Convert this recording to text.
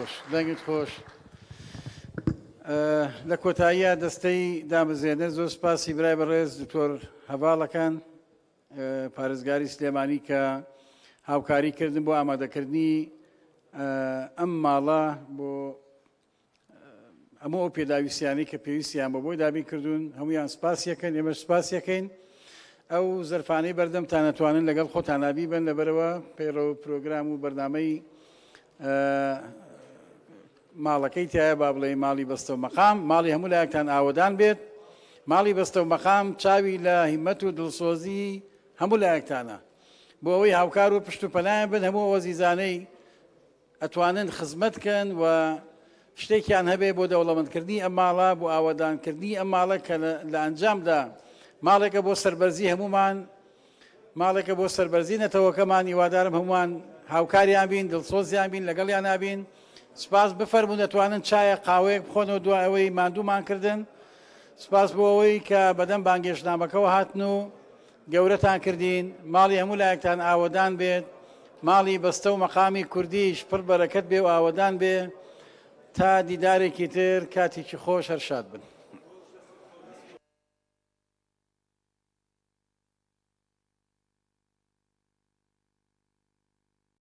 خۆش دەنگت خۆش. لە کۆتاییە دەستەی دامەزرێنەر زۆر سپاسی برای بەڕێز دکتۆر هەڤاڵەکان پارێزگاری سلێمانی کە هاوکاری کردن بۆ ئامادەکردنی ئەم ماڵە بۆ هەموو ئەو پێداویستیانەی کە پێویستیان بە بۆی دابین کردوون هەمویان سپاسیەکەن ئێمەش سپاسیەکەین ئەو زەرفانەی بەردەمتان ئەتوانن لەگەڵ خۆتانا بیبەن لەبەرەوە پەیڕەو پرۆگرام و بەرنامەی ماڵەکەی تایە با بڵێ ماڵی بەستە و مەقام ماڵی هەموو لایەکتان ئاوەدان بێت ماڵی بەستە و مەقام چاوی لە هیمەت و دڵسۆزی هەموو لایەکتانە بۆ ئەوەی هاوکار و پشت و پەنایان بن هەموو ئەو ئەزیزانەی ئەتوانن خزمەت کەن و شتێکیان هەبێ بۆ دەوڵەمەندکردنی ئەم ماڵە، بۆ ئاوەدانکردنی ئەم ماڵە کە لە ئەنجامدا ماڵێکە بۆ سەربەرزی هەموومان، ماڵێکە بۆ سەربەرزی نەتەوەکەمان، هیوادارم هەمووان هاوکاریان بین، دڵسۆزیان بین، لەگەڵیانا بین. سپاس بفەرموون دەتوانن چایەک قاوەیەک بخۆنەوە دوای ئەوەی ماندوومان کردن. سپاس بۆ ئەوەی کە بەدەم بانگێشتنامەکەوە هاتن و گەورەتان کردین، ماڵی هەموو لایەکتان ئاوەدان بێت، ماڵی بەستە و مەقامی کوردیش پڕ بەرەکەت بێ و ئاوەدان بێ، تا دیدارێکی تر کاتێکی خۆش هەر شاد بن.